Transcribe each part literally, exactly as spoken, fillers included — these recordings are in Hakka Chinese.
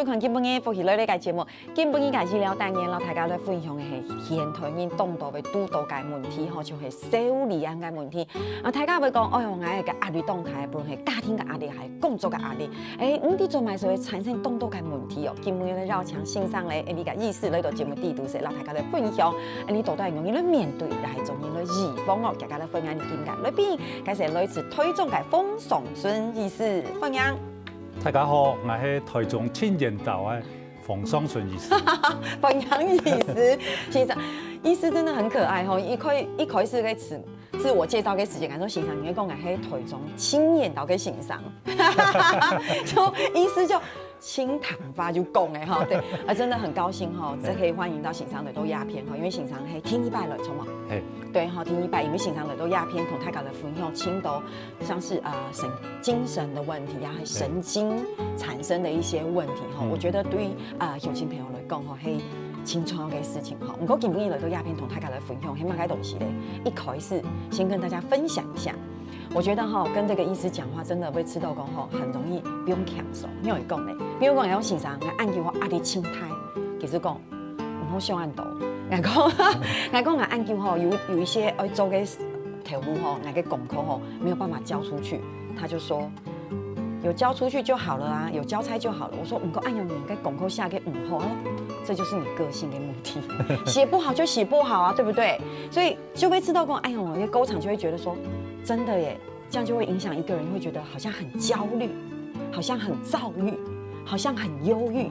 看今晡日福氣來了个節目，今晡日个醫療單元，摎大家來分享个係現代人當多會堵到个問題吼，就係愁慮恁个問題。啊，大家會講，哎喲，𠊎个壓力當大，不論係家庭个壓力，還係工作个壓力，誒，毋知做麼个會產生當多个問題哦。今晡日來邀請先生咧，誒，這个醫師來到節目裡肚，係摎大家來分享，誒，你到底仰般來面對，也係仰般來預防哦。大家來歡迎今日个來賓，佢係來自台中个馮尚順醫師，歡迎。 大家好，𠊎係台中清遠島个馮尚順醫師。歡迎醫師，先生，醫師真的很可愛吼。一開一開始个自自我介紹个時間，𠊎說先生，你會講𠊎係台中清遠島个先生，就醫師就清淡化就講了吼，對，啊，真的很高興吼，這可以歡迎到先生來到這片吼，因為先生係第二擺來，著無？嘿，對吼，第二擺，因為先生來到這片，同大家來分享當多 像是呃神精神的問題啊，神經產生的一些問題哈，我覺得對於呃鄉親朋友來講哈，係盡重要个事情哈。毋過今晡日來到這片同大家來分享，係麼个東西咧？一開始先跟大家分享一下，我覺得哈，跟這個醫師講話真的會知道講哈，很容易不用輕鬆，因為講咧，比如講有先生，𠊎恁久吼壓力盡大，其實講 毋好想恁多。𠊎講，𠊎講𠊎恁久吼，有有一些愛做个頭路吼，𠊎个功課吼沒有辦法交出去，他就說有交出去就好了啊，有交差就好了。我說，毋過恁樣你个功課寫个毋好，他說這就是你個性的問題，寫不好就寫不好啊，對不對？所以就會知道講，哎喲，有些高層就會覺得說，真的耶， 這樣就會影響一個人，會覺得好像很焦慮，好像很躁鬱，好像很憂鬱。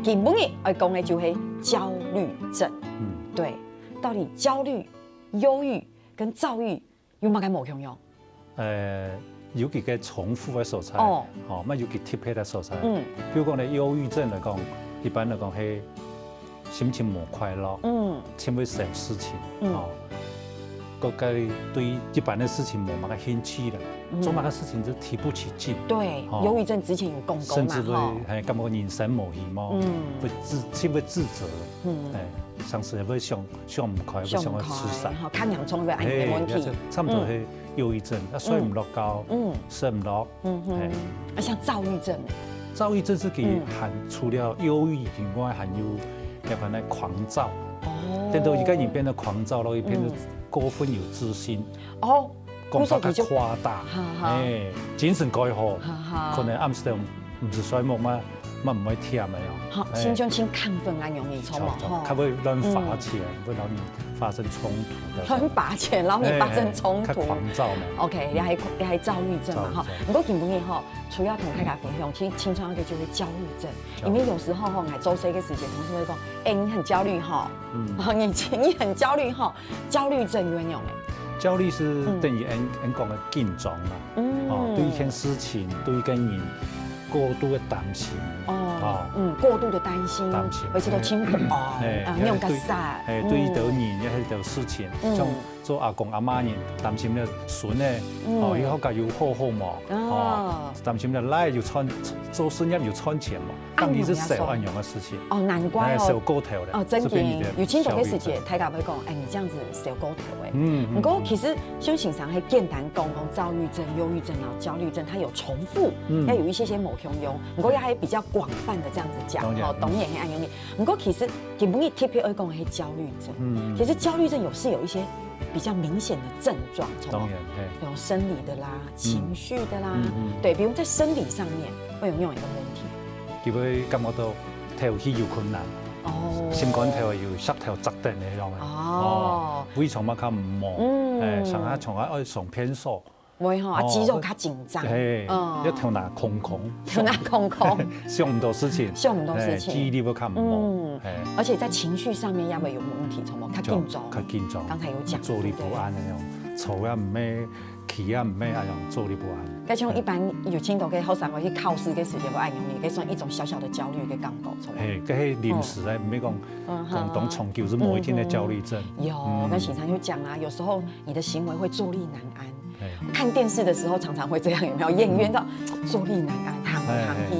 今晡日愛講个就係焦慮症。嗯，對，到底焦慮、憂鬱跟躁鬱有麼个無共樣？呃，有幾個重複个所在，哦，吼，乜有幾特別个所在。嗯，比如講呢，憂鬱症來講，一般來講係 心情無快樂，嗯，盡會愁事情，嗯，吼，各个對一般个事情無麼个興趣了，做麼个事情就提不起勁，對，憂鬱症之前有講過嘛，甚至會，吼，係感覺人生無希望，嗯，會自盡會自責，嗯，係，常時會想想毋開，會想愛自殺，吼，較嚴重會恁樣个問題，係，差毋多係憂鬱症，啊，睡毋落覺，嗯，食毋落， 嗯哼，啊，像躁鬱症呢？躁鬱症係佢還除了憂鬱以外，還有該款个狂躁。哦，等到一個人變得狂躁咯，佢變得過分有自信，哦，講話較誇大，哈哈，哎，精神過好，哈哈，可能暗時都毋使睡目嘛，嘛毋會忝个哦。好，哎，心中盡亢奮啊，容易著無？吼，較會亂花錢，會讓你發生衝突的。亂花錢，讓你發生衝突。哎，哎，較狂躁嘛。OK，你還你還躁鬱症嘛，哈。躁鬱症。毋過今晡日吼， 除了同大家分享，其實盡重要个就係焦慮症，焦慮症。因為有時候吼，𠊎做事个時間，同事會講，哎，你很焦慮吼，嗯，你你很焦慮吼，焦慮症有影無？焦慮係等於𠊎𠊎講个緊張嘛，嗯，哦，對一件事情，對一個人過度个擔心，哦，哦，嗯，過度的擔心，擔心，而且都辛苦哦，哎，啊，那種个啥，哎，對一個人，也係一個事情，嗯，像 做阿公阿媽人，擔心个孫仔，哦，以後該有好好無？哦，擔心个倈仔有賺，做事業有賺錢無？當然係愁恁樣个事情。哦，難怪哦。哎，愁過頭了，哦，真的，有盡多个時節，大家會講，哎，你這樣子愁過頭欸。嗯，毋過其實像先生係簡單講講躁鬱症、憂鬱症啊、焦慮症，它有重複，嗯，要有一些些無共樣，毋過也還比較廣泛的這樣子講，當然，哦，當然係恁樣个。毋過其實今晡日特別愛講个係焦慮症，嗯，其實焦慮症有是有一些 比較明顯的症狀，從，當然，嘿，比如生理的啦、情緒的啦，嗯，嗯。對，比如在生理上面會有那種一個問題。佢會感覺到透氣有困難，哦，心肝頭有石頭砸等个那種，哦，哦，胃腸嘛較毋好，嗯，哎，常常常常愛上便所， 會吼，啊，哦，肌肉較緊張，嘿，嗯，要頭那空空，頭那空空，想毋到事情，想毋到事情，哎，記憶力會較毋好，嗯，哎，而且在情緒上面也會有問題，什麼較緊張，較緊張，剛才有講，坐立不安那種，對不對？坐也毋係，企也毋係，那種坐立不安。該像一般有聽到个學生會去考試个時間，會恁樣，也可以算一種小小的焦慮个感覺，是嗎？嘿，該係臨時个，毋係講，嗯，講當長久，係某一天个焦慮症。有，嗯，跟先生有講啊，有時候你的行為會坐立難安， 哎，看電視的時候常常會這樣，有沒有？演員的坐立難安，行來行去，哎，哎，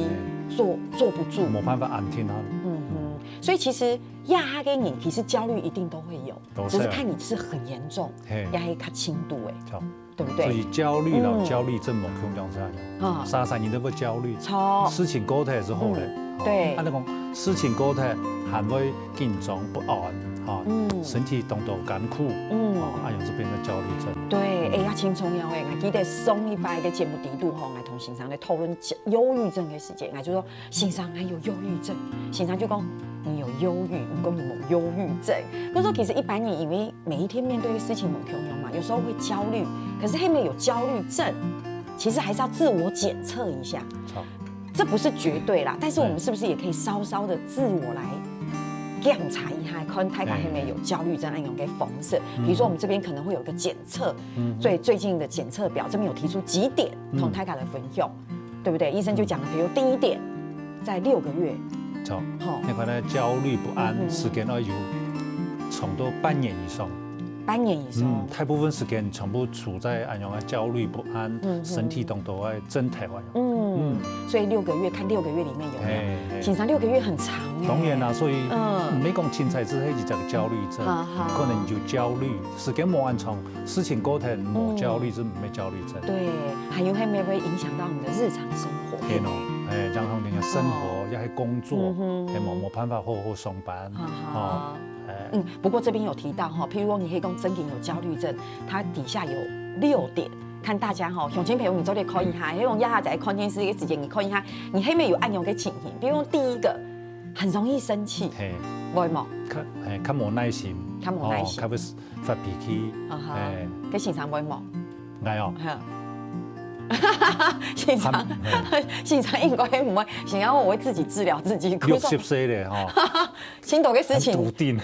哎，坐坐不住，沒辦法安定啊。嗯哼，所以其实壓下个人，其实焦虑一定都会有，都是啊。只是看你是很严重，嘿。也是较轻度的，好。对不对？所以焦虑了，嗯。焦虑症无共样是啊。啊。啥啥人都会焦虑，错。事情过去之后呢，嗯，哦，对。啊，你讲事情过去还会紧张不安，哈，嗯。身体动到艱苦，嗯。哦，啊，有这边的焦虑症。对，哎呀，真重要哎，我记得上一摆个节目底肚吼，我同先生在讨论忧郁症的时间，我就说 先生，我有忧郁症。先生就讲，你有忧郁，毋过你无忧郁症。可是说其实一般人因为每一天面对的事情无共样嘛，有时候会焦虑，可是还没有焦虑症，其实还是要自我检测一下。好。这不是绝对啦，但是我们是不是也可以稍稍的自我来检查一下，看大家还没有焦虑症那样的方式？嗯。比如说我们这边可能会有一个检测，嗯。最，最近的检测表，这边有提出几点，嗯。同大家来分享。 对不对？医生就讲了，比如第一点，在六个月。好。吼。你看呢，焦虑不安，嗯。时间要有长到半年以上。半年以上。嗯，大部分时间全部处在恁样个焦虑不安，嗯哼。身体动到个症头啊。嗯，嗯。所以六个月，看六个月里面有没有。嘿，嘿。先生，六个月很长欸。当然啦，所以，嗯。毋係讲凊彩只係一隻焦虑症，哈哈。可能就焦虑，时间无恁长， 事情过去，无焦虑症，嗯。毋係焦虑症。对，还有还会不会影响到你的日常生活？对咯，哎，影响人家生活，哦。也係工作，嗯哼。哎，无，无办法好好上班，哈哈。哦，哎。嗯，不过这边有提到哈，譬如说你可以讲真的有焦虑症，它底下有六点，看大家哈，乡亲朋友你做得看一下，嗯。因为我们下下在看电视的时间，你看一下，你后面有恁样个情形，比如说第一个，很容易生气，嘿。会吗？较，哎，较无耐心，较无耐心。哦，较会 发脾气，啊哈，哎。該先生會無？𠊎哦，哼。先生，還，嘿。先生應該毋會，先生我會自己治療自己。六十歲了吼。盡多个事情。很篤定。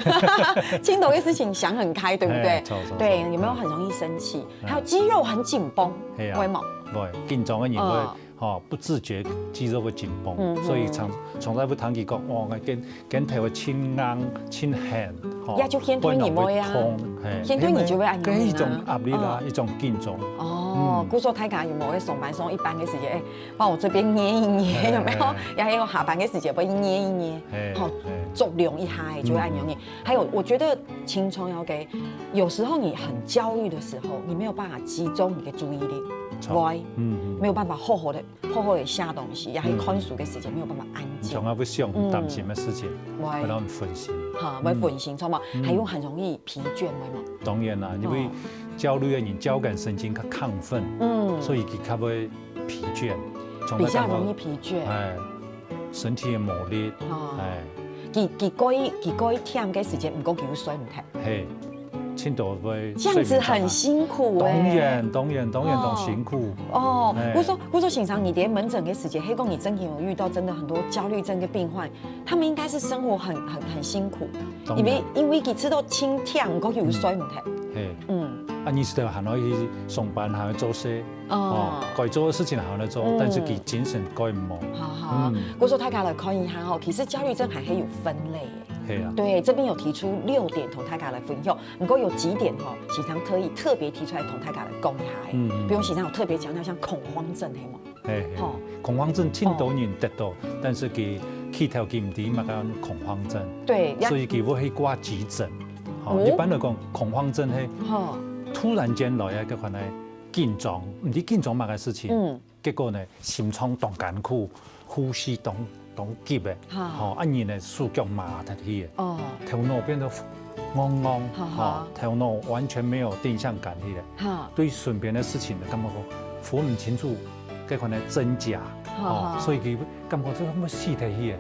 盡多个事情想很開，對不對？哎，著，著，著。對，有沒有很容易生氣？嗯。還有肌肉很緊繃，係啊。會無？會，緊張个人會 嗯。吼，不自覺肌肉會緊繃，嗯哼。所以常，常在會聽佢講，哦，𠊎肩，肩頭會盡硬、盡絚，吼，也就現代人會啊。背囊會痛，嘿，現代人就會恁樣啊。該一種壓力啦，嗯。一種緊張。哦，嗯。故所大家有無會上班上一半个時間，哎，幫我這邊捏一捏，嘿，有沒有？嘿，嘿。也有下班个時間，幫你捏一捏，嘿，吼，嘿。作用一下，就會恁樣。嗯。還有，我覺得青春要給，有時候你很焦慮的時候，你沒有辦法集中你的注意力，著。會，嗯，嗯。沒有辦法好好的 好好的寫東西，也係看書个時間，嗯。沒有辦法安靜。常常會想擔心个事情，嗯。會。會讓人分心。哈，會分心，嗯。著無？嗯。還有很容易疲倦，會無？當然啦，因為焦慮个人交感神經較亢奮，嗯。所以佢較會疲倦，常常感覺，比較容易疲倦。哎，身體會無力，哦。哎。佢，佢過，佢過忝个時間，毋過佢又睡毋忒。嘿。 盡多會睡眠障礙。這樣子很辛苦欸。當然，當然，當然當辛苦。哦。哦，哎。故所，故所先生，你在門診个時間，係講你真的有遇到真的很多焦慮症的病患，他們應該是生活很，很，很辛苦，當然。因為，因為佢知道盡忝，毋過佢又睡毋忒。嗯。嘿。嗯。啊，你係還愛去上班，還愛做事，哦。哦，該做个事情還愛做，嗯。但是佢精神該毋好。好，好。嗯。故所大家來看一下吼，其實焦慮症還係有分類的。 係啊。對，這邊有提出六點同大家來分享，毋過有幾點吼，先生可以特別提出來同大家來講一下欸。嗯，嗯。比如先生有特別強調像恐慌症，係無？嘿，嘿。吼。恐慌症盡多人得到，哦。但是佢，佢頭佢毋知麼个恐慌症。對，所以佢會去掛急診。吼，哦。一般來講，恐慌症係吼。突然間來个，該款个緊張，毋知緊張麼个事情。嗯。 結果呢，心臟當艱苦，呼吸當，當急个，哈。吼，啊，人呢，手腳麻忒去个，哦。頭腦變得戇戇，哈哈。吼，頭腦完全沒有定向感去个，哈。對身邊个事情呢，感覺講分毋清楚，該款个真假，哈哈。吼，所以佢感覺這種要死忒去个，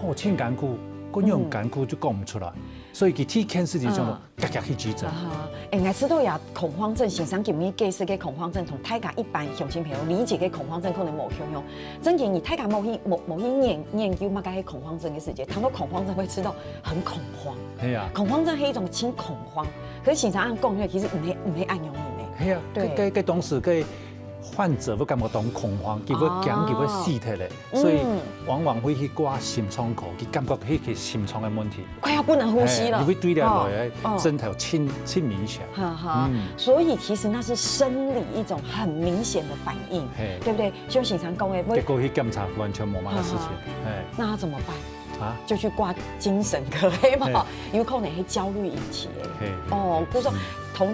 吼，盡艱苦，各樣艱苦就講毋出來。嗯。 所以佢第一件事情就，啊。遽遽去急診。啊哈。欸，𠊎知道呀，恐慌症，先生今日解釋个恐慌症，同大家一般鄉親朋友理解个恐慌症可能無相像。真正你大家無去，無，無去研，研究麼个係恐慌症个時節，談到恐慌症會知道很恐慌。係啊。恐慌症係一種輕恐慌，可是先生恁講，其實毋係，毋係恁樣呢。係啊，對。該，該，該當時該 患者會感覺當恐慌，佢會驚，哦。佢會死忒咧，嗯。所以往往會去掛心臟科，佢感覺係佢心臟个問題。快要不能呼吸了。嘿，因為對了來个，哦。哦。症頭盡，盡明顯。哈哈，嗯。所以其實那是生理一種很明顯的反應，嘿。對不對？就像先生講的，結果去檢查完全無麼个事情，哈哈。嘿。那要怎麼辦？啊，就去掛精神科，嘿嘛，嘿。有可能係焦慮引起的。嘿，嘿。哦，故所同，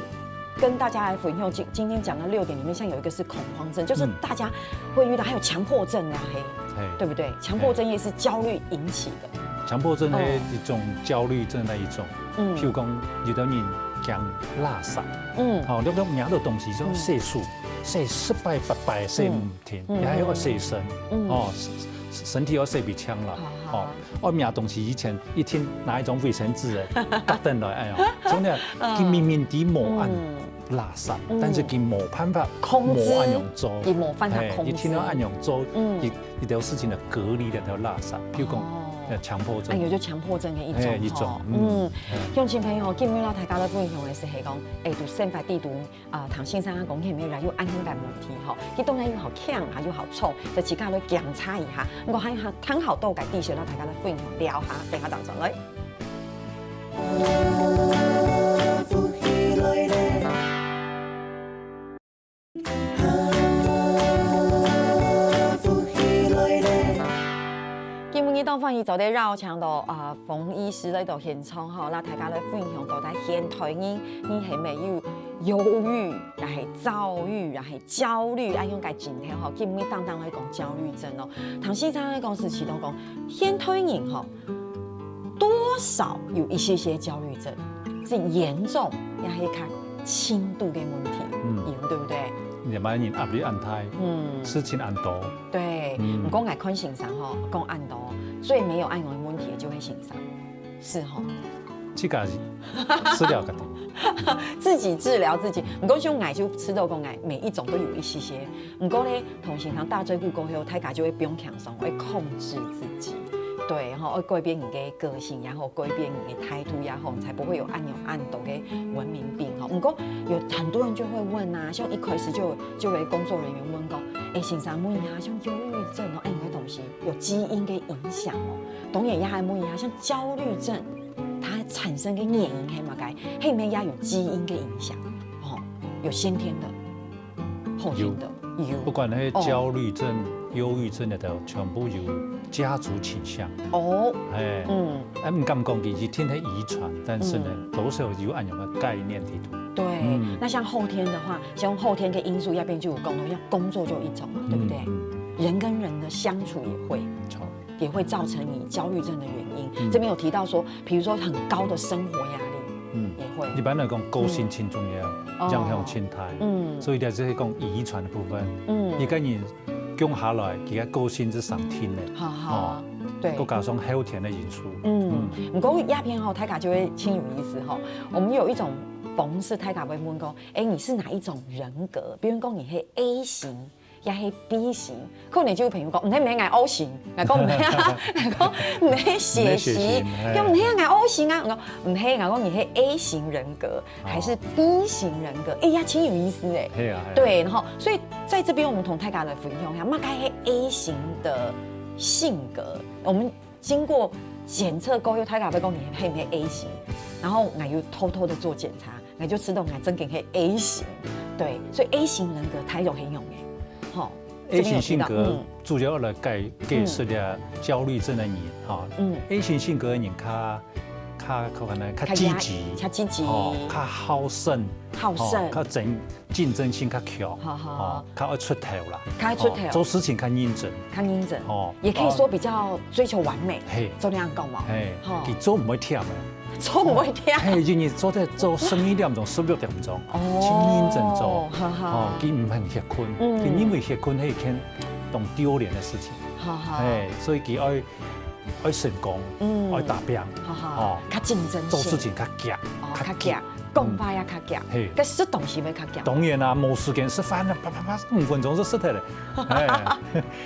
跟大家來分享，今，今天講的六點裡面，像有一個是恐慌症，就是嗯。大家會遇到，還有強迫症啊，嘿，嘿。對不對？強迫症也是焦慮引起的。強迫症呢，哦。一種焦慮症那一種，嗯。譬如講，有的人驚垃圾，嗯。哦，你，你拿到東西就嗯。洗手，洗十擺、八擺，洗嗯。 天，嗯。你還要洗身，嗯。哦，身，身體要洗比強啦，好，好。哦，愛拿東西以前一定拿一張衛生紙仔，夾等來，哎呀，真的，嗯。佢明明知無恁嗯。垃圾，嗯。但是佢無辦法，控制，無恁樣做，佢無辦法控制。嘿，一定要恁樣做，嗯。一，一條事情的隔離的條垃圾，譬如講，哦。呃，強迫症。哎喲，就強迫症的一種嘿，一種，吼。嗯，嗯。嗯，鄉親朋友，今日摎大家來分享的係，係講，哎，就生活裡肚 啊，唐先生講，佢乜也有恁樣个問題吼，佢當然又好嗆，也有好臭，就自家來檢查一下。毋過還有聽好多个知識，摎大家來分享，聊下，等下正轉來。今晡日當歡喜做得邀請到，啊， 馮醫師來到現場吼，摎大家來分享到底現代人，你係無有憂鬱，也係躁鬱，也係焦慮，恁樣个症頭吼，今晡日單單來講焦慮症哦。唐先生來講係提到講，現代人吼，多少有一些些焦慮症，係嚴重，也係較輕度个問題，嗯。有，對不對？你嘛人壓力恁大，嗯。事情恁多。對，嗯。毋過𠊎看先生吼，講恁多，最沒有恁樣个問題的就係先生。 是吼。自家治療个定。自己治療自己。毋過像𠊎就知道講，𠊎每一種都有一些些。毋過呢，同先生打嘴鼓過後，大家就會放輕鬆，會控制自己。對，吼，會改變你的個性也好，改變你的態度也好，你才不會有恁樣恁多个文明病吼。毋過有很多人就會問啊，像一開始就有，就有工作人員問講，哎，先生問一下，像憂鬱症哦，恁樣个東西有基因的影響哦？ 當然也還問一下，像焦慮症，它產生个原因係麼个？係毋係也有基因个影響？吼，有先天的，後天的，有。有。不管係焦慮症、哦。憂鬱症的，全部有家族傾向。哦。哎，嗯。哎，毋敢講佢一定係遺傳，但是呢，嗯。多少有恁樣个概念在肚。對，嗯。那像後天的話，像後天个因素，那邊就有講到，像工作就一種嘛，對不對？嗯，嗯。人跟人的相處也會。 也會造成你焦慮症的原因。嗯。這邊有提到說，比如說很高的生活壓力，嗯。也會。一般來講，個性盡重要，嗯。影響盡大。哦。嗯。所以這就係講遺傳的部分。嗯。一個人降下來，佢个個性係上天的。好，好。哦。對。再加上後天的因素。嗯。嗯。毋過這片吼，大家就會盡有意思吼。我們有一種方式，大家會問講，哎，你是哪一種人格？比如講你係A型， 也係B型。可能就有朋友講，毋係，毋係，𠊎O型。𠊎講，毋係啊，𠊎講，毋係血型。毋係血型，嘿。講，毋係啊，𠊎O型啊。𠊎講，毋係，𠊎講你係A型人格，哦。還是B型人格？哎呀，真有意思哎。係啊，係啊。對，然後，所以在這邊我們同大家來分享一下，麼个係A型的性格。我們經過檢測過後，大家會講你係毋係A型，然後𠊎又偷偷的做檢查， 𠊎就知道𠊎正經係A型。對，所以A型人格大約係仰个？吼，這邊有提到，A型性格，嗯。主要來解，解釋个焦慮症的人，吼。嗯。A型性格的人較，較，可能較積極，較積極。吼，較好勝，好勝。吼，較爭，競爭性較強，好，好。吼，較愛出頭啦，較愛出頭。吼，做事情較認真。較認真。吼，也可以說比較追求完美，嘿。做恁樣講嘛。嘿，吼。佢做毋會忝个。 做毋會忝。嘿，因為做得做十二點鐘、十六點鐘，哦，盡認真做。好，好。哦，佢毋肯歇睏，嗯。佢認為歇睏係一件當丟臉的事情。好，好。嘿，所以佢愛，愛成功，嗯。愛打拚，好，好。哦，較競爭性。做事情較遽，哦，較遽，較急。講話也較遽，嘿。該食東西會較遽。當然啦，無時間食飯了，啪啪啪，五分鐘就食忒了。哎，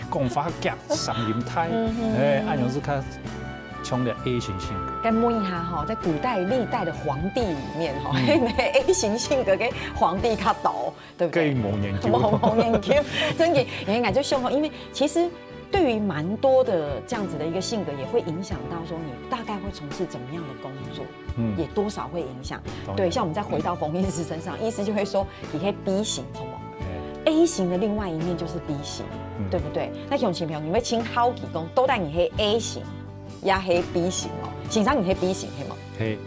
講話遽，聲音大，嗯哼。哎，恁樣係較 像這A型性格。該問一下吼，在古代歷代的皇帝裡面吼，嗯。係毋係A型性格个皇帝較多，對不對？該無研究。無，無研究，真的，因為𠊎就想吼，因為其實對於蠻多的這樣子的一個性格，也會影響到說你大概會從事怎麼樣的工作，嗯。也多少會影響。當然。對，像我們再回到馮醫師身上，醫師就會說，你係B型，什麼？哎。A型的另外一面就是B型，嗯。對不對？那鄉親朋友，你會盡好奇講，到底你係A型，也係B型哦。先生，你係B型係無？係，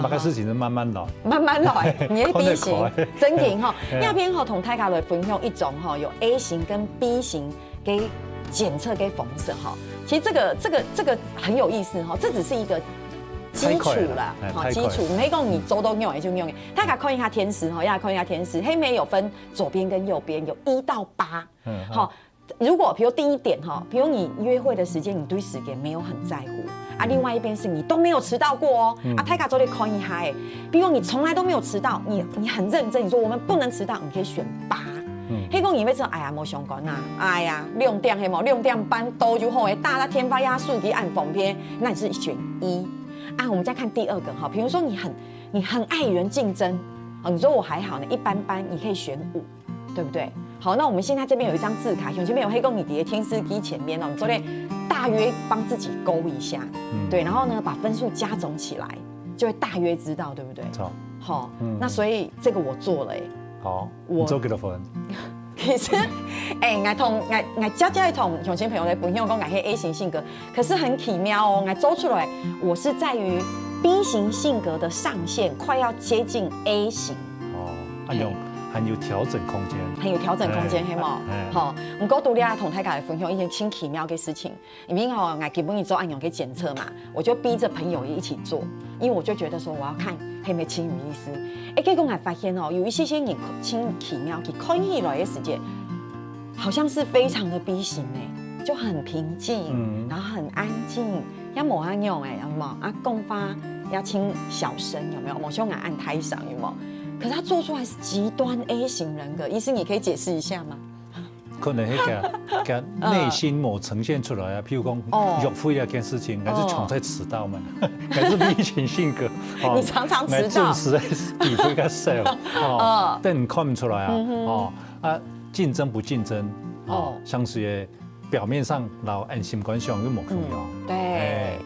麼个事情都慢慢來。慢慢來，你係B型，真緊吼。這片吼，同大家來分享一種吼有A型跟B型个檢測个方式吼。其實這個這個這個很有意思吼，這只是一個基礎啦，吼，基礎，毋係講你做到仰仔就仰仔。大家看一下天時吼，大家看一下天時，黑莓有分左邊跟右邊，有一到八，吼。 如果比如第一點哈，比如你約會的時間，你對時間沒有很在乎啊，另外一邊是你都沒有遲到過哦，啊，大家做得看一下欸，比如你從來都沒有遲到，你你很認真，你說我們不能遲到，你可以選八。嗯，黑公你會說，哎呀，沒相干啊，哎呀，六點黑毛，六點半到就好欸，大家天發壓數據按方便，那你是選一。啊，我們再看第二個哈，比如說你很你很愛與人競爭，哦，你說我還好呢，一般般，你可以選五。 對不對？好，那我們現在這邊有一張字卡，像這邊有黑公你疊天使機前面哦，你做得大約幫自己勾一下，對，然後呢把分數加總起來，就會大約知道，對不對？好，那所以這個我做了欸，好，我做幾多分？其實，哎，𠊎同𠊎𠊎家家同鄉親朋友來分享講，𠊎係 A型性格，可是很奇妙哦，𠊎做出來，我是在於 B型性格的上限快要接近A型。哦，恁樣還有調整空間。很有調整空間，係無？好，毋過拄仔同大家來分享一件真奇妙个事情，因為吼，𠊎今晡日做恁樣个檢測嘛，我就逼著朋友一起做，因為我就覺得說我要看係毋係真有意思。欸，結果𠊎發現哦，有一些些人真奇妙，佢看起來个時節，好像是非常的 B型欸，就很平靜，然後很安靜， 也無恁樣欸，有無？啊，講話也盡小聲，有沒有？無像𠊎恁大聲，有沒有？可是他做出來是極端 A型人格，醫師，你可以解釋一下嗎？可能那個，個內心無呈現出來啊，譬如講，哦，約會這件事情，還是常在遲到嘛，還是 B型性格，哦，你常常遲到。準時比較少，哦，但你看不出來啊，哦，啊，競爭不競爭，哦，像是也 表面上摎𠊎心肝想又無共樣。嗯，對。欸，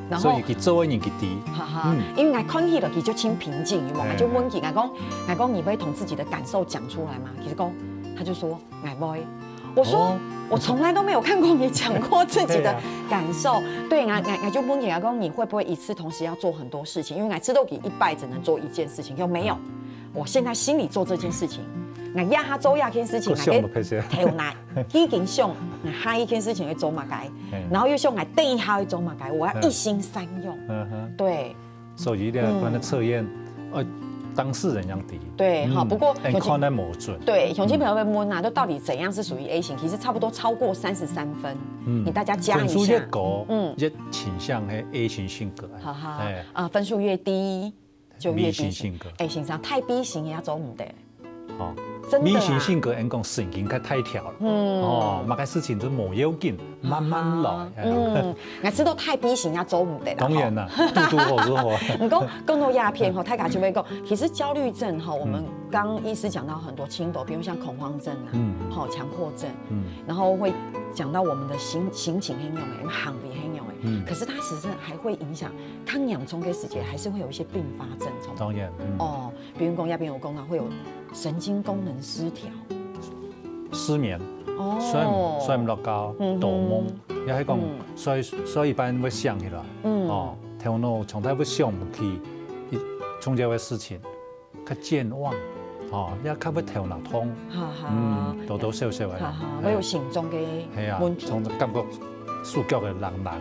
然後所以佢做个人佢知。哈哈，嗯，因為𠊎看起來佢就盡平靜，有無？欸，𠊎就問佢，𠊎講，𠊎講你會同自己的感受講出來嗎？佢就講，他就說，𠊎會。我說，哦，我從來都沒有看過你講過自己的感受。對啊，對啊。𠊎，𠊎，𠊎就問佢，𠊎講你會不會一次同時要做很多事情？因為𠊎知道佢一擺只能做一件事情，就沒有。我現在心裡做這件事情，𠊎這下做這件事情，𠊎个頭腦 已經想，下一件事情要做麼个，然後又想𠊎等一下要做麼个，我要一心三用。嗯哼。對。所以呢，嗯，關於測驗，呃，當事人要知。對，好，嗯，不過，欸，看來無準。對，鄉親朋友會問啊，就到底怎樣是屬於 A型？其實差不多超過三十三分，嗯，你大家加一下。分數越高，嗯，越傾向係A型性格。哈哈，欸，啊，分數越低， 就越 B型性格。欸，先生，太 B型也做毋得。哦，真的啊。B型性格，人講神經較大條了。嗯。哦，麼个事情都無要緊，慢慢來。嗯，𠊎知道太 B型也做毋得啦，當然啦，吼。堵堵好就好。毋過，講到這片吼，大家就會講，其實焦慮症吼，我們剛剛醫師講到很多輕度，比如像恐慌症啊，嗯，吼，強迫症，嗯，然後會講到我們的心，心情很勇欸，行為很勇欸，嗯，可是它其實還會影響 較嚴重个時節，還是會有一些併發症出來。當然，嗯。哦，比如講，這片有講到會有神經功能失調。失眠，哦，睡毋，睡毋落覺，嗯哼，多夢，也係講，嗯，睡，睡一半會醒起來，嗯，哦，頭腦常在會想毋起，一，從前个事情。 較健忘，吼，也較會頭腦痛，哈哈，嗯，多多少少个啦。哈哈，會有心臟个，係啊，問題。常常感覺手腳个冷冷，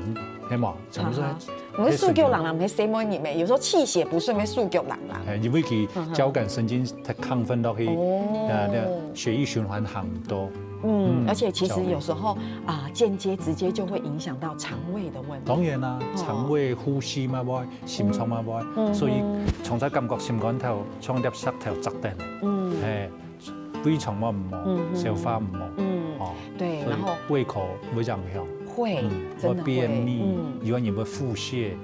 係無？常常哈哈，毋係手腳冷冷，毋係細妹人咩？有時候氣血不順，會手腳冷冷。欸，因為佢交感神經忒亢奮落去，哦，啊，那血液循環行毋到。嗯，嗯，而且其實有時候，交感神經，啊，間接直接就會影響到腸胃的問題。當然啦，哦，腸胃、呼吸嘛會， 心臟嘛會，嗯哼，所以常常感覺心肝頭像粒石頭砸等，嗯，係，胃腸嘛毋好，嗯哼，消化毋好，嗯，哦，對，所以，然後胃口會影響，會，嗯，真的會，會便秘，嗯，有个人會腹瀉，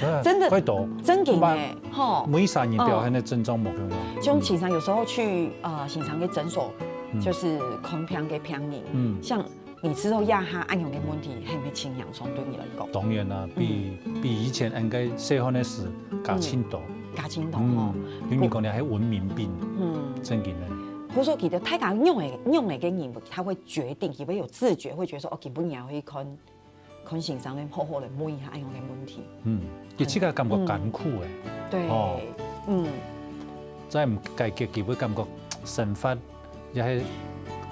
真的，真的，真緊欸，吼，每三日表現个症狀無共樣。像先生有時候去，呃，先生个診所，嗯，就是看病个病人，嗯，像 你知道這下恁樣个問題，係毋係盡嚴重對你來講？當然啦，比，嗯，比以前應該細漢个時加盡多。嗯，加盡多吼。嗯，有人講呢，還文明病，嗯，正經个。或者說，其實大家用个，用个个人，他會決定，佢會有自覺，會覺得說，哦，今晡日愛去看，看先生來好好來問一下恁樣个問題。嗯，佢自家感覺艱苦誒。對，哦。嗯，再毋解決，佢會感覺生活也係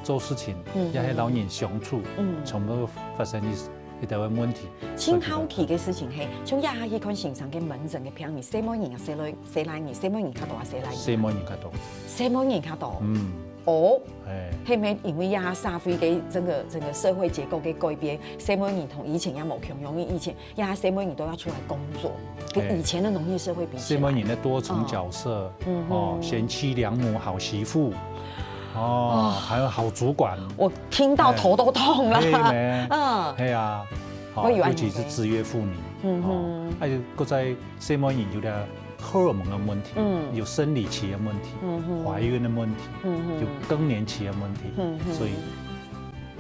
做事情，嗯，也係摎人相處，嗯，全部發生一一兜个問題。盡好奇个事情係，像這下去看先生个門診个病人，細妹人啊，細妹，細倈人，細妹人較多啊，細倈人。細妹人較多。細妹人較多。嗯。哦，哎，係毋係因為這下社會个整個整個社會結構个改變，細妹人同以前也無共樣，因為以前 呀，細妹人都要出來工作，跟以前的農業社會比起來。細妹人的多重角色，哦，賢妻良母、好媳婦，哦，還有好主管。我聽到頭都痛了。嘿咩？嗯，嘿啊，哦，我以為尤其是制約婦女，嗯哼，哦，而且閣再細妹人有點荷爾蒙的問題，嗯，有生理期的問題，嗯哼，懷孕的問題，嗯哼，有更年期的問題，嗯哼，所以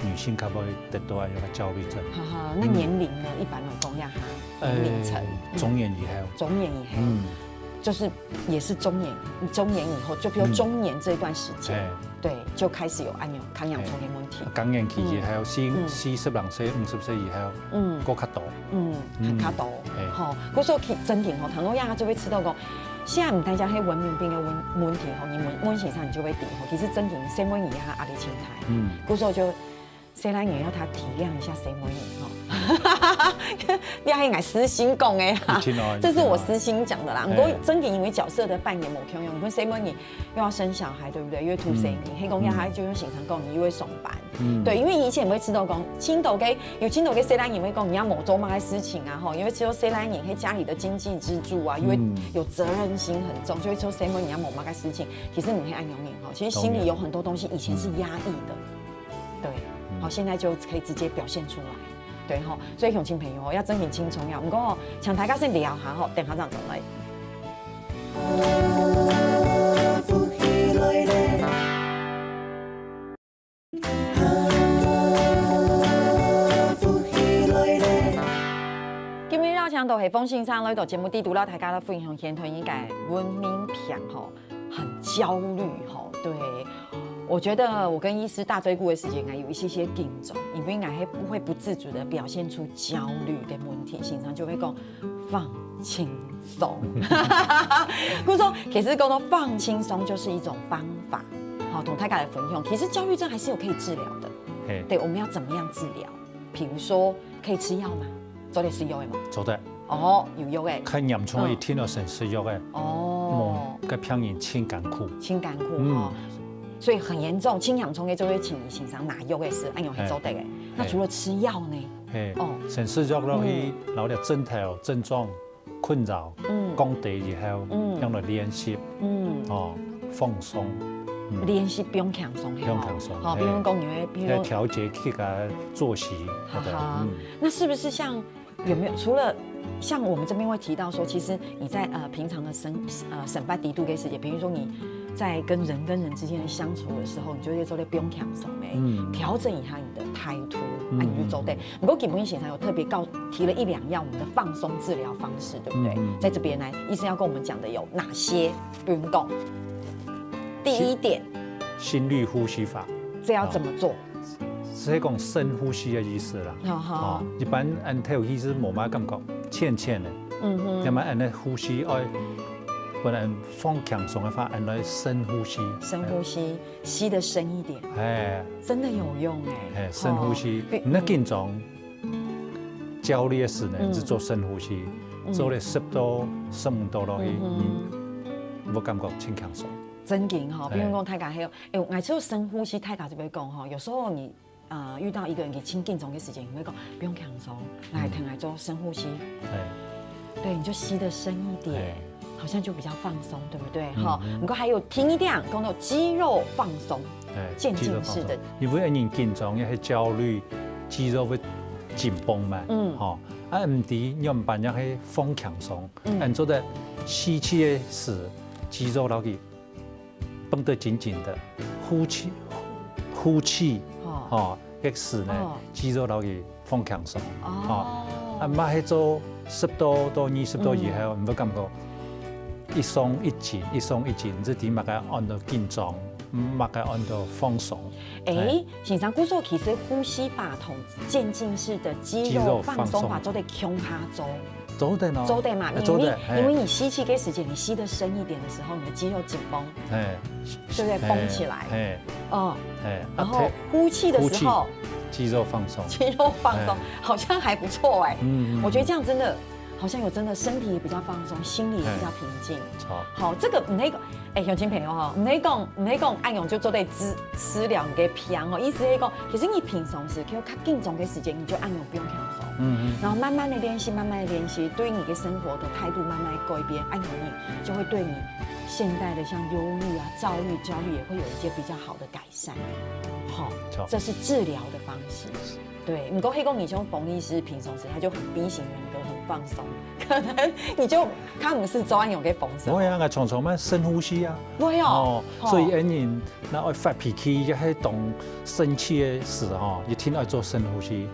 女性較不會得到那個焦慮症。哈哈，那年齡呢？一般來講呀哈。 年齡層，呃，中年以後。中年以後，嗯，就是也是中年，中年以後，就比如中年這一段時間，嗯，哎，對，就開始有恁樣，看養蟲的問題。哎，更年期以後，四，嗯，四十零歲、五十歲以後，嗯，過較多。嗯，還較多。嗯，哎。吼，故所其，真的吼，倘若這下就會知道講，現在毋單淨係文明病的問，問題吼，你問，問先生你就會知吼，其實真的細妹人也壓力真大。嗯，故所就 細倈人要他體諒一下細妹人吼。這係𠊎私心講个啦，這是我私心講的啦。毋過真的因為角色的扮演無共樣，你看細妹人又要生小孩，對不對？又要出生，嘿，講這下就用先生講，你又會上班。對，因為以前會知道講，盡多个，有盡多个細倈人會講，你也無做麼个事情啊，吼，因為只有細倈人，係家裡的經濟支柱啊，因為有責任心很重，就會說細妹人也無麼个事情。其實毋係恁樣吼，其實心裡有很多東西以前是壓抑的。 對，好，現在就可以直接表現出來。對吼，所以鄉親朋友吼，愛真心盡重要。毋過吼，請大家先尞下吼，等下正轉來。今晡日邀請到係方先生來到節目裡肚，摎大家來分享現代人个文明病吼。 很焦慮吼，對。我覺得我跟醫師大追顧的時間，𠊎有一些些緊張，因為𠊎會，會不自主地表現出焦慮的問題，先生就會講放輕鬆。故所，其實講到放輕鬆就是一種方法，好，同大家來分享。其實焦慮症還是有可以治療的，嘿，對，我們要怎麼樣治療？比如說，可以吃藥嗎？ 做得食藥个無？做得。哦，有藥个。較嚴重个一定愛先食藥个。哦，該病人盡艱苦。盡艱苦吼。所以很嚴重，盡嚴重个就會請先生拿藥个係，恁樣係做得个。那除了吃藥呢？嘿，哦，先食藥落去，然後了症頭、症狀、困擾，降低以後，嗯，用來練習，嗯，哦，放鬆，嗯，練習放輕鬆，放輕鬆，好，比如講你會，比如說調節自家作息，哈哈，那是不是像 有沒有除了像我們這邊會提到說，其實你在呃平常的生呃生活裡肚个時間，比如說你在跟人跟人之間的相處的時候，你就會做得放輕鬆欸，調整一下你的態度，啊，你就做得。不過今晡日先生有特別告提了一兩樣我們的放鬆治療方式，對不對？在這邊呢，醫生要跟我們講的有哪些？比如講，第一點，心律呼吸法，這要怎麼做？ 係講深呼吸个意思啦。哦，一般𠊎兜其實無麼感覺，淺淺个，嗯哼，那麼𠊎兜呼吸愛，本來放輕鬆个話，𠊎兜深呼吸，深呼吸，吸得深一點，哎，真的有用欸。哎，深呼吸，你該緊張，焦慮个時呢，就做深呼吸，做了十到十五到落去，你會感覺盡輕鬆。真緊吼，比如講大家還有，哎，𠊎就深呼吸，大家就會講吼，有時候你 呃，遇到一個人佢盡緊張个時間，你會講不用緊張，來，停來做深呼吸。對，你就吸得深一點，好像就比較放鬆，對不對？哈，不過還有聽一點，講到肌肉放鬆，漸進式的，因為人緊張也係焦慮，肌肉會緊繃嘛，嗯，吼，啊，毋知仰般樣係放輕鬆，嗯，做得吸氣个時，肌肉摎佢 繃得緊緊的，呼氣，呼氣，哦，該時呢，肌肉摎佢放輕鬆，哦，啊，嘛係做十到到二十到以後，你會感覺一鬆一緊，一鬆一緊，你知麼个安到緊張，麼个安到放鬆。誒，先生，故所其實呼吸法同漸進式的肌肉放鬆法做得共下做。做得哦。做得嘛，因為，因為你吸氣的時間，你吸得深一點的時候，你的肌肉緊繃，對不對？繃起來。哦，然後呼氣的時候，肌肉放鬆，肌肉放鬆，好像還不錯哎。嗯，我覺得這樣真的好像有真的身體也比較放鬆，心裡也比較平靜。好，這個那個，哎，鄉親朋友哈，你講你講恁樣就做得治治療你个病哦，意思係講，其實你平常時就較緊張个時間，你就恁樣放輕鬆，嗯嗯，然後慢慢的練習，慢慢的練習，對你的生活的態度慢慢改變，恁樣你就會對你現代的像憂鬱啊、躁鬱、焦慮也會有一些比較好的改善。好，這是治療的方式。對，不過係講你像彭醫師平常時他就很 B型人格，很放鬆，可能你就較毋使做恁樣个放鬆。會啊，𠊎常常愛深呼吸啊。會哦，所以人那愛發脾氣，也係當生氣个時候，一定愛做深呼吸。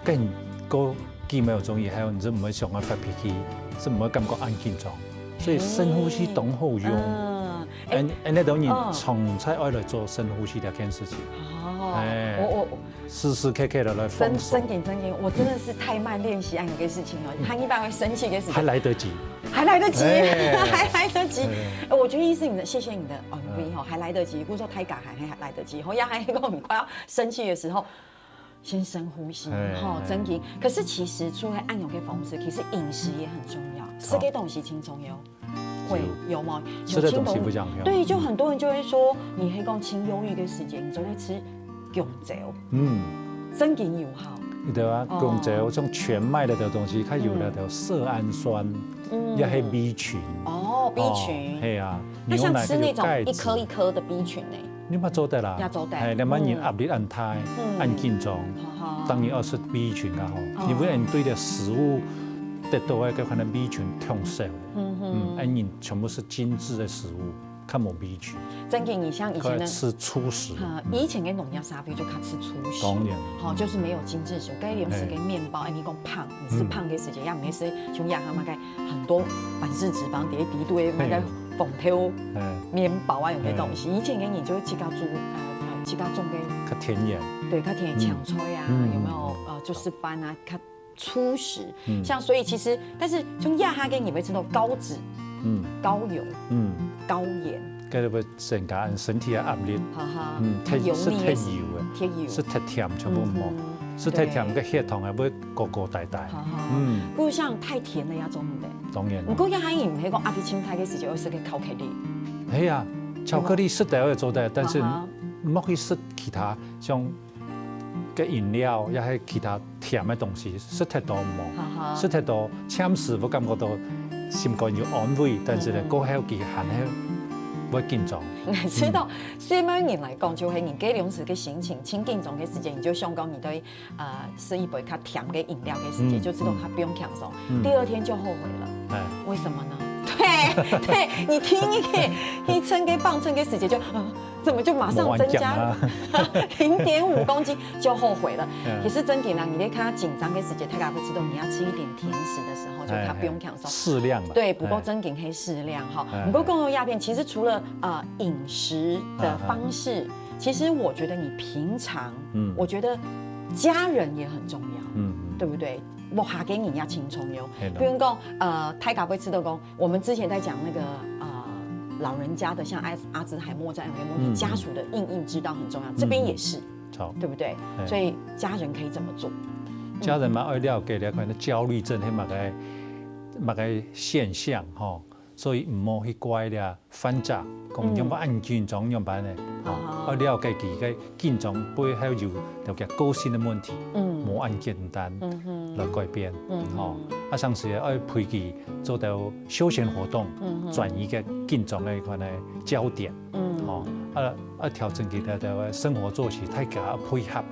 經過幾秒鐘以後，你就毋會想愛發脾氣，就毋會感覺恁緊張。所以深呼吸當好用。嗯，恁恁呢，當然常在愛來做深呼吸這件事情。哦，哎，我我時時刻刻的來放鬆。真真緊真緊，我真的是太慢練習恁樣个事情了。他一般會生氣个時間，還來得及，還來得及，還來得及。我覺得醫師你的，謝謝你的安慰哈，還來得及，故所大家還還來得及，吼，也還講你快要生氣的時候， 先深呼吸，吼，真緊。可是其實除了恁樣个方式，其實飲食也很重要，食个東西盡重要。會有嗎？吃的東西非常重要。對，就很多人就會說，你係講輕憂鬱个時間，你就會吃弓蕉。嗯，真緊有效。對啊，弓蕉像全麥類的東西，它有那個色胺酸，也係B群。哦，B群。係啊，那像吃那種一顆一顆的B群呢？ 你嘛做得啦，也做得。哎，你嘛人壓力恁大，恁緊張，當然愛食B群啊吼，因為你對个食物得到个可能B群忒少。嗯，哎，人全部食精緻个食物，較無B群。真个，你像以前个，吃粗食。以前个農業社會就較吃粗食，當然，吼，就是沒有精緻食物，該零食、該麵包，哎，你講胖，你食胖个時間，也毋係像這下嘛，該很多反式脂肪，底下底肚个那個紅豆、麵包啊，有个東西。以前个人就會自家煮，呃，呃，自家種个，較天然，對，較天然，青菜啊，有沒有？呃，就是飯啊，較粗食。像所以其實，但是像這下个人會吃到高脂、嗯，高油、嗯，高鹽，該會增加身體个壓力。哈哈，嗯，太油膩个，食太油个，太油，食太甜全部無，食太甜个血糖會高高低低。哈哈，嗯，不過像太甜个也做毋得。 當然。毋過也還有人係講壓力盡大个時節，會食个巧克力。係啊，巧克力食得會做得，但是莫去食其他像个飲料，也係其他甜个東西，食太多無？食太多，暫時會感覺到心肝有安慰，但是呢，過後佢還係會緊張。知道，對每人來講，就係你該當時个心情，盡緊張个時節，你就想講你對 呃，食一杯較甜个飲料个時節，就知道他不用輕鬆，第二天就後悔了。哎，為什麼呢？對，對，你聽一聽，你趁个放趁个時節就，呃，怎麼就馬上增加了零點五公斤，就後悔了。其實真緊啦，你在較緊張个時節，大家會知道你要吃一點甜食的時候，就他不用輕鬆。適量嘛。對，不過真緊可以適量哈。不過講到這片，其實除了呃飲食的方式， 其實我覺得你平常，嗯，我覺得家人也很重要，嗯，對不對？屋下个人也盡重要。比如講，呃，大家會知道講，我們之前在講那個呃老人家的，像阿阿茲海默症、有沒有家屬的，嗯，嗯，家屬的，嗯，嗯，知道很重要，這邊也是，好，對不對？所以家人可以怎麼做？家人嘛，愛了解了，可能焦慮症係麼个麼个現象吼，所以毋好去怪了。 患者，講仰般恁緊張，仰般呢？哦，愛了解佢个緊張背後有條个個性个問題，無恁簡單來改變，吼。啊，常時愛陪佢做到休閒活動，轉移个緊張个可能焦點，吼。啊，啊，調整佢个个生活作息，大家配合，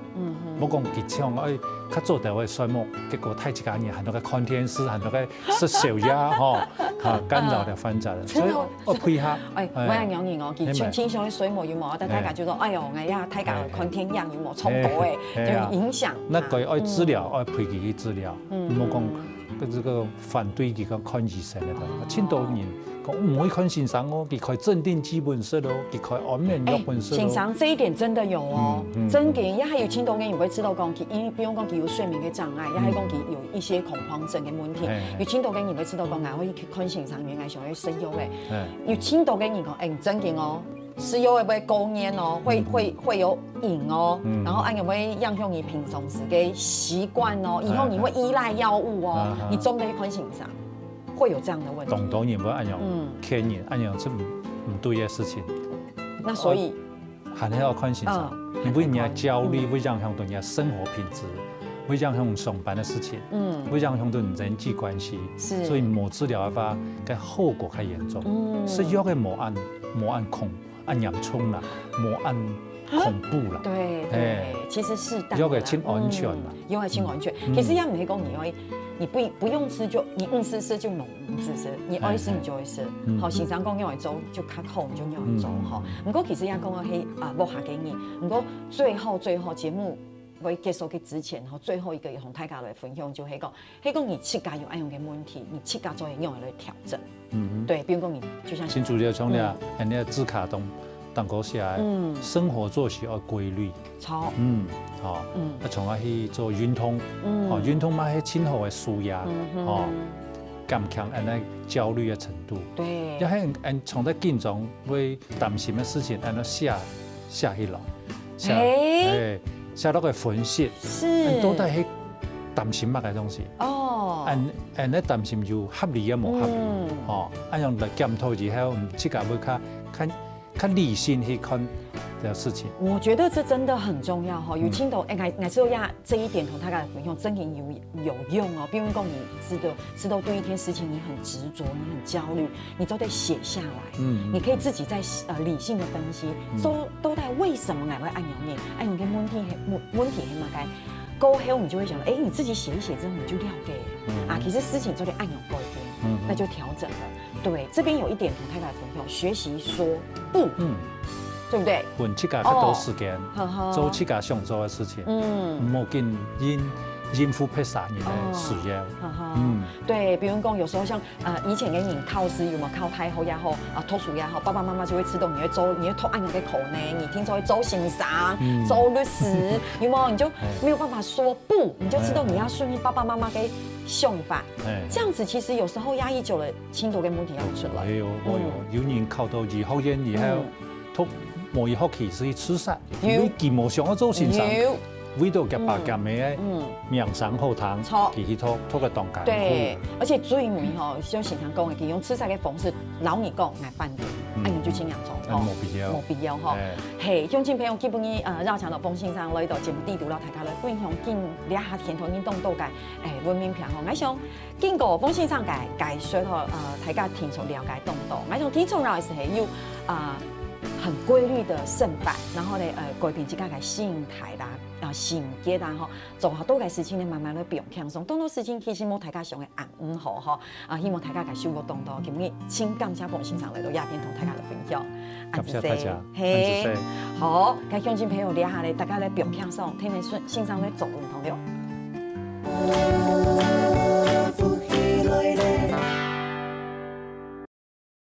莫講佢像愛較早就會睡目，結果大自家人還在該看電視，還在該食宵夜，吼，啊，干擾了患者了。所以 哦，配合。哎，𠊎也仰人哦，佢正常个睡目有無？但大家就說，哎喲，哎呀，大家看電影有無？衝動哎，就影響。那个愛治療，愛陪佢去治療，莫講个这个反对佢个看醫生个，盡多人講毋好去看先生哦，佢開鎮定劑分食哦，佢開安眠藥分食哦。先生，這一點真的有哦，真个，也還有盡多个人會知道講，佢因為比如講佢有睡眠个障礙，也還講佢有一些恐慌症个問題，有盡多个人會知道講，𠊎會去看先生，原來想要食藥个，有盡多个人講，哎，真个哦。 食藥會不會過嚴哦？會會會有癮哦，然後恁樣會影響你平常時个習慣哦，以後你會依賴藥物哦，你總得去看先生，會有這樣的問題。當多人會恁樣騙人，恁樣係毋毋對个事情。那所以還係要看先生，因為你个焦慮會影響到你个生活品質，會影響上班个事情，會影響到你人際關係，是，所以無治療个話，該後果較嚴重。食藥个無恁無恁恐 恁嚴重啦，無恁恐怖啦。對對，其實適當的啦，藥个盡安全啦。藥个盡安全。其實也毋係講你愛，你不不用吃就，你毋使食就毋毋使食，你愛食你就愛食。好，先生講愛做，就較好，你就愛做吼。毋過其實也講到係啊，無下个人。毋過最後最後節目 會結束个之前吼，最後一個同大家來分享，就係講，係講你自家有恁樣个問題，你自家做得仰般來調整。嗯，對，比如講你就像新主流像你啊，恁樣自家當當高寫个，生活作息要規律。好，嗯，好，嗯，啊，從而去做運動，嗯，好，運動嘛係盡好个舒壓，嗯哼，好，減輕恁樣焦慮个程度。對，也係恁從在緊張會擔心个事情，恁樣寫寫起來。 寫，欸，寫落个分析，是，到底係擔心麼个東西？哦，恁恁个擔心有合理也無合理，哦，恁樣來檢討以後，自家會較較較理性去看這个事情。我覺得這真的很重要哈，有聽懂？哎，𠊎𠊎知道呀，這一點同大家分享，真的有有用哦。比如講，你知道知道對一件事情你很執著，你很焦慮， 你做得寫下來，嗯，你可以自己再呃理性的分析，說到底為什麼𠊎會恁樣呢？恁樣个問題係問問題係麼个？過後你就會想，哎，你自己寫一寫之後你就了解，啊，其實事情做得恁樣改變，那就調整了。對，這邊有一點同大家分享，學習說不，嗯，對不對？分自家較多時間，做自家想做个事情，嗯，毋好緊應應付別儕人个需要，嗯，對，比如講有時候像 呃，以前个人考試有無考大學也好，啊，讀書也好，爸爸媽媽就會知道你會做，你會讀恁樣个科呢，你聽說會做先生、做律師，有無？你就沒有辦法說不，你就知道你要順應爸爸媽媽个想法。這樣子其實有時候壓抑久了，盡多个問題要出來。哎喲，哎喲，有人考到醫學院以後，讀某一學期係去自殺，因為佢無想要做先生。 為到佢爸佢姆个名聲好聽，佢去讀讀个當艱苦。對，而且最尾吼，像先生講个，佢用自殺个方式摎你講，𠊎反對，恁樣就盡嚴重吼，無必要，無必要吼。係，鄉親朋友，今晡日呃，邀請到方先生來到節目裡肚，摎大家來分享今這下現代人當多个，欸，文明病吼，𠊎想 經過方先生个解說吼，呃，大家聽眾了解當多。𠊎想最重要个係有啊，很規律的生活，然後呢，呃，改變自家个心態啦，啊，性格啦，吼，做好多个事情呢，慢慢來放輕鬆。當多事情其實無大家想个恁毋好吼，啊，希望大家个收穫當多。今日盡感謝方先生來到這片同大家來分享。感謝大家，係，好，該鄉親朋友這下呢，大家來放輕鬆，聽聽先生來做運動了。